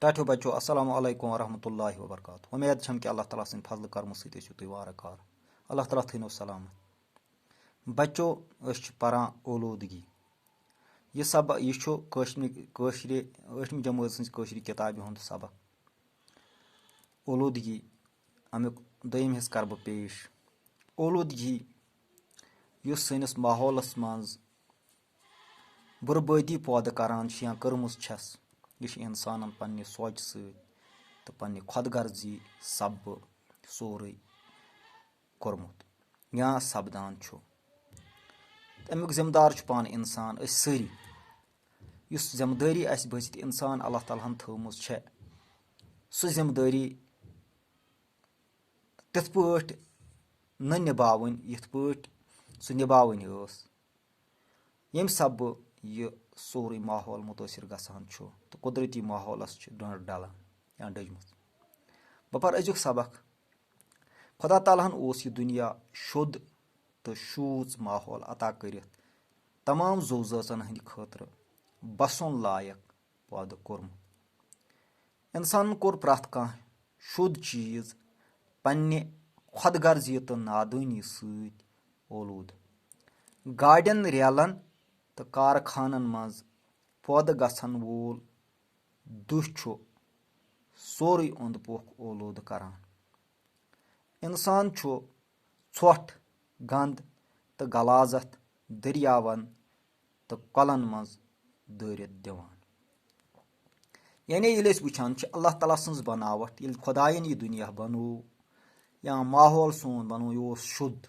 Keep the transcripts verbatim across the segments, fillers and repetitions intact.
ٹاٹھیو بچو، السلام علیکم ورحمۃ اللہ وبرکاتہ۔ وۄمید چھم کہِ اللہ تعالیٰ سٕنٛدِ فضلہٕ کرمہٕ سۭتۍ ٲسِو تُہۍ وارٕ کارٕ۔ اللہ تعالیٰ تھٲینو سلامت۔ بچو، أسۍ چھِ پران اولوٗدگی۔ یہِ سبق، یہِ چھُ کٲشرِ، کٲشرِ، ٲٹھمہِ جمٲژ سٕنٛزِ کٲشرِ کِتابہِ ہُنٛد سبق۔ اولوٗدگی، اَمیُک دوٚیِم حصہٕ کرٕ بہٕ پیش۔ اولوٗدگی، یُس سٲنِس ماحولس منٛز بربٲدی پٲدٕ کران چھِ یا کٔرمٕژ چھَس، یہِ چھِ اِنسانن پننہِ سونچہِ سۭتۍ تہٕ پننہِ خۄد غرضی سببہٕ سورُے کوٚرمُت یا سپدان چھُ۔ تَمیُک ذمہٕ دار چھُ پانہٕ اِنسان، أسۍ سٲری۔ یُس ذمہٕ دٲری اَسہِ بٔژھِتھ اِنسان اللہ تعالیٰ ہن تھٲومٕژ چھےٚ، سُہ ذمہٕ دٲری تِتھ پٲٹھۍ نہٕ نِباوٕنۍ، یِتھ پٲٹھۍ سُہ نِباوٕنۍ ٲس، ییٚمہِ سببہٕ یہِ سورُے ماحول مُتٲثِر گژھان چھُ تہٕ قۄدرٔتی ماحولَس چھِ ڈٔنٛڈ ڈلان یا ڈٔجمٕژ۔ بہٕ پَرٕ أزیُک سبق۔ خۄدا تعالیٰ ہَن اوس یہِ دُنیا شوٚد تہٕ شوٗژ ماحول عطا کٔرِتھ تمام زُو زٲژَن ہٕنٛدِ خٲطرٕ بَسُن لایق پٲدٕ کوٚرمُت۔ اِنسانَن کوٚر پرٛٮ۪تھ کانٛہہ شوٚد چیٖز پننہِ خۄد غرضی تہٕ نادٲنی سۭتۍ اولوٗدٕ۔ گاڑٮ۪ن، ریلن تہٕ کارخانن منٛز پٲدٕ گژھن وول دُہ چھُ سورُے اوٚنٛد پوٚکھ اولوٗدٕ کران۔ اِنسان چھُ ژھۄٹھ، گنٛد تہٕ غلاظت دٔریاوَن تہٕ کۄلَن منٛز دٲرِتھ دِوان۔ یعنی ییٚلہِ أسۍ وٕچھان چھِ اللہ تعالیٰ سٕنٛز بناوٹ، ییٚلہِ خۄدایَن یہِ دُنیا بنوو یا ماحول سون بنوو، یہِ اوس شُد۔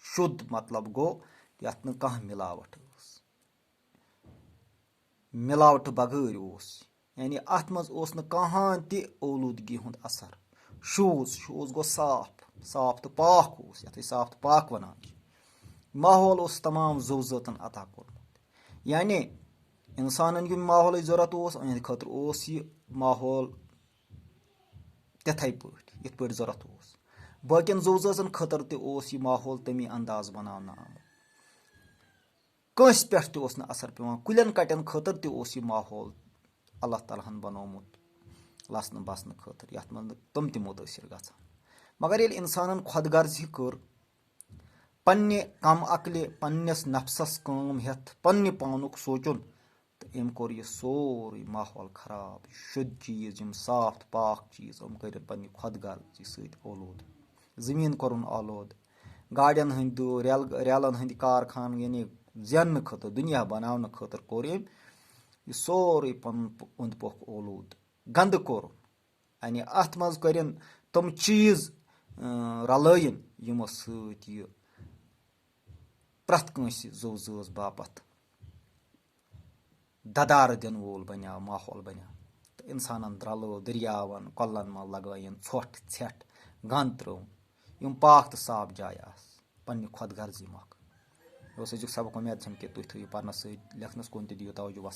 شُد مطلب گوٚو یَتھ نہٕ کانٛہہ مِلاوَٹھ ٲس، مِلاوَٹھ بغٲر اوس۔ یعنی اَتھ منٛز اوس نہٕ کانٛہہ تہِ اولوٗدگی ہُنٛد اثر۔ شوٗژ، شوٗژ گوٚو صاف، صاف تہٕ پاک اوس، یَتھ أسۍ صاف تہٕ پاک وَنان چھِ۔ ماحول اوس تمام زُو زٲژَن عطا کوٚرمُت۔ یعنی اِنسانَن ییٚمہِ ماحولٕچ ضوٚرَتھ اوس، أہٕنٛدِ خٲطرٕ اوس یہِ ماحول تِتھَے پٲٹھۍ، یِتھ پٲٹھۍ ضوٚرَتھ اوس۔ باقیَن زُو زٲژَن خٲطرٕ تہِ اوس یہِ ماحول تَمی انداز بناونہٕ آمُت۔ کٲنٛسہِ پٮ۪ٹھ تہِ اوس نہٕ اثر پٮ۪وان، کُلٮ۪ن کَٹٮ۪ن خٲطرٕ تہِ اوس یہِ ماحول اللہ تعالیٰ ہَن بنوومُت لَسنہٕ بَسنہٕ خٲطرٕ، یَتھ منٛز نہٕ تِم تہِ مُتٲثِر گژھان۔ مگر ییٚلہِ اِنسانَن خۄد غرضی کٔر، پننہِ کم عقلہِ، پننِس نفسَس کٲم ہٮ۪تھ، پننہِ پانُک سونٛچُن، تہٕ أمۍ کوٚر یہِ سورُے ماحول خراب۔ شُد چیٖز، یِم صاف تہٕ پاک چیٖز، یِم کٔرِن پننہِ خۄد غرضی سۭتۍ اولوٗدٕ۔ زٔمیٖن کوٚرُن آلوٗدٕ۔ گاڑٮ۪ن ہٕنٛدۍ دُو-، ریل-، ریلَن ہٕنٛدۍ کارخانہٕ، یعنی زیننہٕ خٲطرٕ، دُنیا بناونہٕ خٲطرٕ کوٚر أمۍ یہِ سورُے پنُن پ-، اوٚنٛد پوٚکھ اولوٗدٕ، گنٛدٕ کوٚرُن۔ یعنی اَتھ منٛز کٔرِن تِم چیٖز، اۭں، رلٲیِن، یِمو سۭتۍ یہِ پرٛٮ۪تھ کٲنٛسہِ زُو زٲژ باپتھ دَدارٕ دِنہٕ وول بَنیو، ماحول بَنیو۔ تہٕ اِنسانَن درٛلٲو دٔریاوَن، کۄلَن منٛز لَگٲیِن ژھۄٹھ، ژھٮ۪ٹھ، گنٛد ترٛٲوٕن۔ یِم پاک تہٕ صاف جایہِ آسہٕ، پنٛنہِ خۄد غرضی مۄکھ۔ یہِ اوس أزیُک سبق۔ اُمید چھَم کہِ تُہۍ تھٲیِو پَرنَس سۭتۍ، لیکھنَس کُن تہِ دِیِو توجہ۔